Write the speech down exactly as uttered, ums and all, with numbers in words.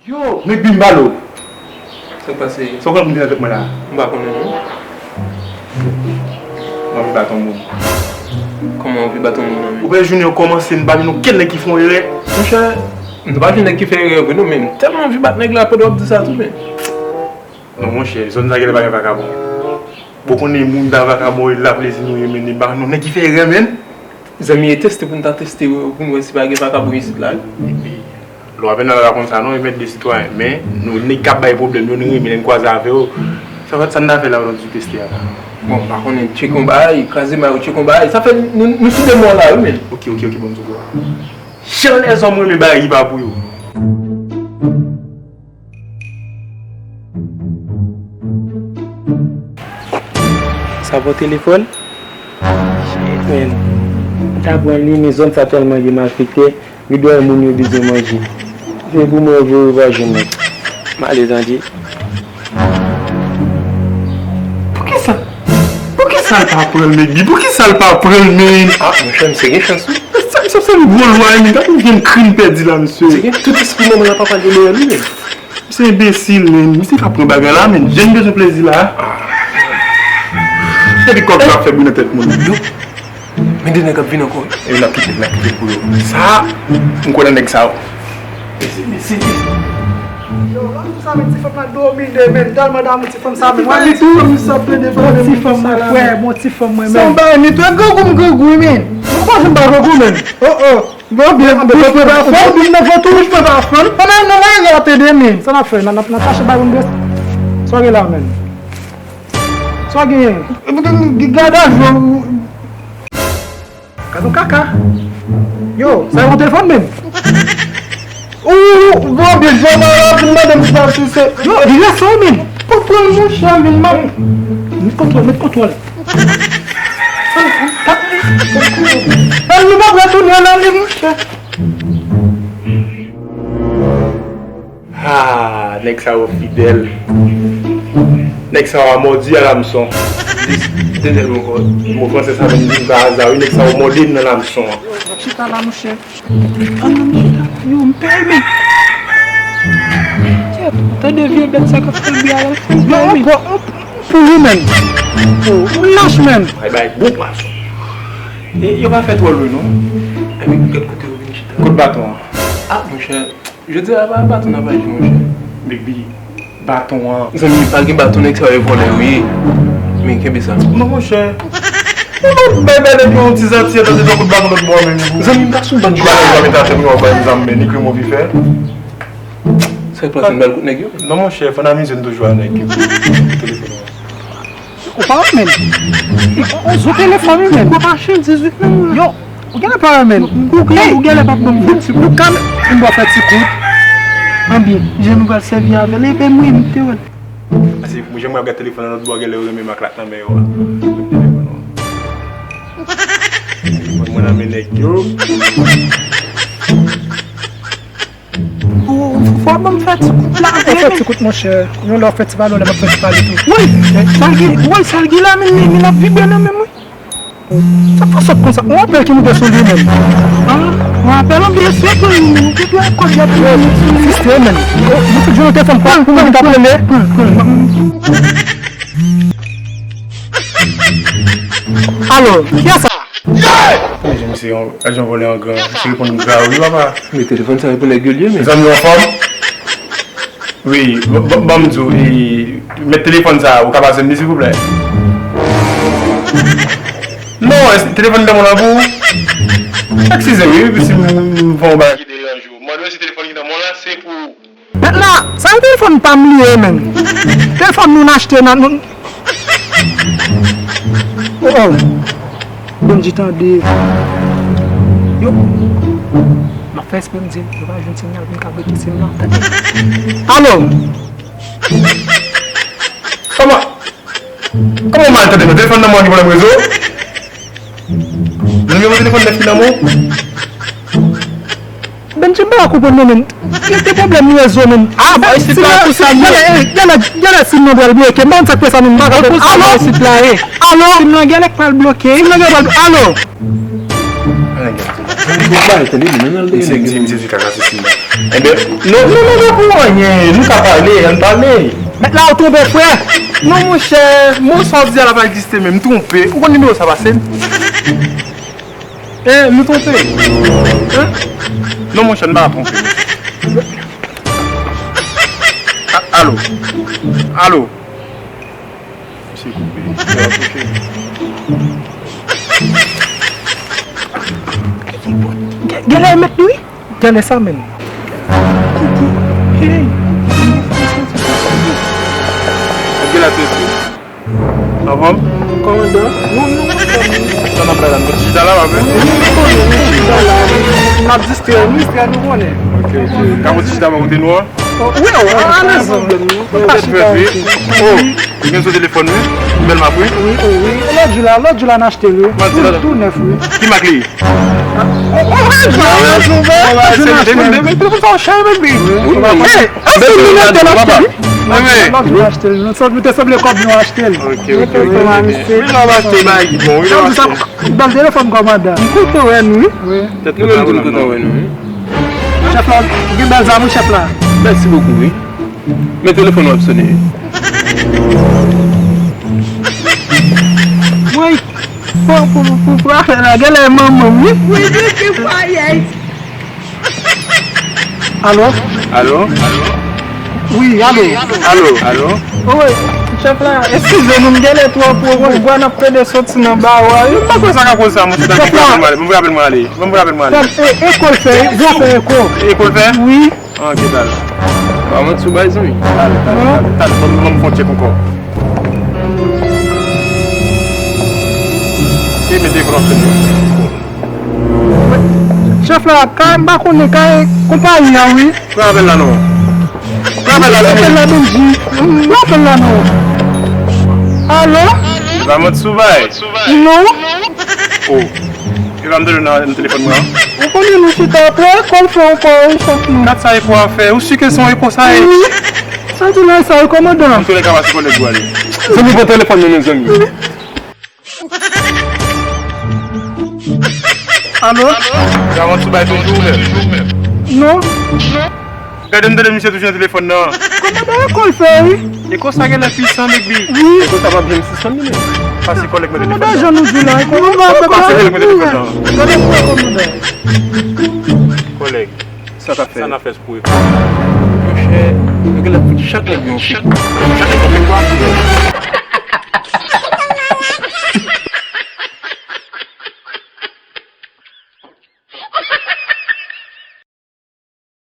Yo, men bim balo. Sa k pase? Sa w konn moun ki nan tèt mwen la? M pa konnen non. M anvi bat yon moun. Kòman w anvi bat yon moun nan men? Ou wè jounen yo kòmanse, m pa jwenn okenn nèg ki fè yon erè. Monchè, m pa jwenn nèg ki fè erè vre non, men m tèlman anvi bat nèg la pandan w ap di sa tou men. Non monchè, zòn sa genlè pa gen vakabon. Bon konnen moun ta vakabon e la plezi nou ye men, e ba nou nèg ki fè erè men. Zanmi, e teste pou n ta teste pou n wè si pa gen vakabon isit la wi. Epi lè w ap nan la konsa non, e mèt de sitwayen. Men nou nèg k ap bay pwoblèm yo, nou renmen lè n kwaze avè yo. Sa fè sa n ta fè la pandan n sou teste a la? Bon, m pa konnen, tcheke yon bagay, kraze may ou tcheke yon bagay. Sa fè nou, nou sou de mò la wi men. Ok, ok, ok, bon, m sou kò a. Jan lèzòm renmen bagay ki pa pou yo. Sa pa w telefòn? Shit, man. Mwen ta pran li, men zòn sa tèlman gen malfektè, gen dwa moun yo bezwen manje. Se pou mwen voye w pa jwenn mwen. M ale tande. Poukisa? Poukisa l pa pran l, men? Poukisa l pa pran l, men? Ah, monchè, misye gen chans wi. Sa, sa, sa, gwo lwa, men. Gade yon krim pèdi la, mesye. Misye gen tout espri manman l ap pale dèyè li, men. Misye enbesil, men. Misye ka pran bagay la, men. Jèn bezwen plezi la. Epi kòb la ap fè bri nan tèt moun. Yo. Men de nèg ap vin ankò wi. E n ap kite, n ap kite pou yo. Sa, m konnen nèg sa yo. Mesi, mesi, mesi. Yo, lòt jou sa, men ti fanm nan domine, men. Tèlman damou ti fanm sa, men. Mwen li tou. Ti fanm mwen, frè, bon ti fanm mwen, men. Sa w bay, men, frè, grangou m grangou, men. Mwen pa janm pa grangou, men. Oh, oh. Bon, byen, bouch mwen pa fann. Bouch mwen pa fann. Pandan nou mwen gate de men. Sa n ap fè? N ap, n ap chache bay moun byen. Sa w gen la, men? Sa w genyen? Gade ajan. Gade yon kaka. Yo, sa yon telefòn, men. Ou, ou, bon, byen, jòm la, pou mande m sa, si se. Yo, li rese w, men. Kontwòl, monchè, men, man. Met kontwòl, met kontwòl. Ann, nou pa pral tounen nan li, monchè. Ah, nèg sa yo fidèl. Nèg sa yo a mòdi a lamson. De nèg ankò. Mo fransè sa vin vin pa aza, wi, nèg sa yo mòde m nan lamson an. Yo, n ap chita la, monchè. Ann, ann chita. Yo, m pè, men. Tande vye bèt sa k ap fè bri a la. Yo, ankò, pou li menm. Yo, ou lach menm. Bay, bay, bon pwason. E, yo pa fè twò lwen, non. Epi, gad kote yo vin chita. Kot baton an? Ah, monchè, jodi a, pa baton nan pa jwe, monchè. Baby, baton an. Zanmi, pa gen baton, nèg sa yo vòlè yo ye. Men, kenbe sa. Non, monchè. Ou pa bay, bay nèg yo yon ti zanti, tande yon kout baton lòt bò, men. Zanmi, m pa sou bann jwè. Ou pa mete atè pou yo bay zam, men, ni krim ou vi fè. Sa k pase, n bal kout nèg yo? Non, monchè, fò n amize n toujou a nèg yo. Telefòn. Ou pa wè, men. On zo telefòn, wi, men. Gwo machin, dizuit nan men. Yo, ou genlè pa wè, men. Ou genlè, ou genlè pa ban m fè ti kout. Ou ka m ba fè ti kout. Anbyen, jan nou pral sèvi avè l, epi mwen, m te wè l. Pase, mwen, jan mwen ap gade telefòn nan lòt bò, genlè yo renmen m ak lak nan men yo a. Telefòn nan men nèg yo. Ou, ou fò ban m fè ti kout la, vre, men. Fè ti kout, monchè. Yon lè w fè ti pale, yon lè m ap fè ti pale tou. Woy, sa l gen, woy, sa l gen la, men, men, men l ap vibre nan men m, wi. Sa fè sòt konsa. Yon apèl ki moute sou li, men. Ah, yon apèl, anbyen, se pou li, men. Ou te dwe kòb y ap fè. Siste, men. Ou, ou te jwenn yon telefòn pa pou mwen ki t ap rele. Alo, kiyès sa? Mesye, misye yon ajan vòlè an gran. Misye reponn grav, wi, papa. Men telefòn sa e pou nèg yo l ye, men. Zanmi w anfòm? Wi, ban m di w, e, met telefòn sa, ou ka pase m li, silvouplè? Non, èske telefòn nan mwen la pou ou? Eskize, wi, si m, m fè yon bagay ki deranje w. Mwen, si telefòn ki nan mwen la, se pou ou. Mèt la, sa yon telefòn pa m li ye, menm. Telefòn nou n achte nan, nou. Oh, oh. Bondye tande. Yo. M ap fè espre m di, yo pa jwenn sinyal pou m ka breke sim nan. Tande. Alo. Kòman? Kòman w mal tande nou? Telefòn nan mwen gen pwoblèm rezo? Nimewo telefòn nèf ki nan men w? Benji, m pa ka konprann non, men. Gen de pwoblèm rezo, men. Ah, bon, isit la, pou sa, gèlè, gèlè, gèlè, sim nan pral bloke. M pa konn sa k fè sa, men. M pa ka konprann. Alo? Isit la, eh. Alo? Sim nan gèlè k pral bloke. Sim nan gèlè pral, alo? Ala gen ti Ou bay tande, men nan l. Misye di, misye di kaka sou sima. Enben, non, non, non, non, pou anyen. Nou ka pale, ann pale. Mèt la, ou twonpe, frè. Non, monchè, mo sa w di a la pa egziste menm, m twonpe. Ou konn nimewo sa pase m? E, nou twonpe. Hein? Non, monchè, n pa twonpe. A-, alo. Alo. Misye koupe. Misye raproche. Gen, genlè e mèt li, wi. Genlè sa menm. Hey. Genlè a tete. Anfòm? Kòmandan? Non, non, anfòm, wi. Sa n ap bay la, nou chita la, pa vre? Wi, nou konnen, nou chita la. N ap distrè, nou distrè, nou konnen. Ok, ok. Ka pou chita bò kote nou an? Oh, wi, oh, alèz, non. Pa chita, wi. Oh, ou gen sou telefòn, wi. Bèl mak, wi. Wi, oh, wi. Lòt jou la, lòt jou la, n achte l, wi. Tou, tou nèf, wi. Ki mak li ye? Lòt jou n achte l, wi. Lòt jou n achte l, wi. Te sanble kòb nou achte l. Ok, ok, ok. Wi, lè w achte bagay ki bon, wi, lè w achte. Bèl telefòn, kòmandan. M kontan wè nou, wi. Wi. Tèt nou menm tou nou kontan wè nou, wi. Chèf la, gen bèl zam, wi, chèf la. Mèsi bokou, wi. Men telefòn w ap sone, wi. Woy, pou, pou, pou, pou afè la, genlè manman m, wi. Wi, wi, ki fayèy. Alo? Alo? Wi, alo. Alo? Alo? Wi, chèf la, eskize nou, m genlè twò pwovwa, n ap plede soti nan bawo a, wi. M pa kwè sa ka koz sa, monchè, m vle rapèl mwen ale, m vle rapèl mwen ale. E, eko l fè, wi, gwo fè eko. Eko l fè? Wi. Ok, dal. Pa manti w bay, zanmi. Dal, dal, dal, dal, ban m, ban m fè yon tchèk ankò. E mete branche nou. Chèf la, ka, m pa konnen, ka e konpayi a, wi. Pran apèl la non. Pran apèl la, Benji. Pran apèl la non. Alo? Lamanti sou bay. Non. Oh. E pa m tande nan, nan telefòn mwen an. Ou konnen nou chita apre, eko l fè ankò, wi, chèf nou. Gad sa eko a fè. Ou si ke se yon eko sa ye? Wi. Sa di la sa, wi, kòmandan. Antouka, pase kòlèg ou ale. Zanmi, pran telefòn nan men zanmi. Alo? Lamanti bay toujou ou menm? Non. Gade m tande misye toujou nan telefòn nan. Kòmandan, eko l fè, wi. Eko sa genlè pwisan, Big B. Wi. Eko sa pa byen sispann li menm. Pase kòlèg mwen telefòn nan. Kòmandan, jan nou di la, eko l fè. Pase kòlèg mwen telefòn nan. Gade pou wè, kòmandan. Kòlèg. Sa k ap fè? Sa n ap fè pou eko? Monchè, nou genlè fout chak nèg yon fik. Chak nèg yon fik, kwa?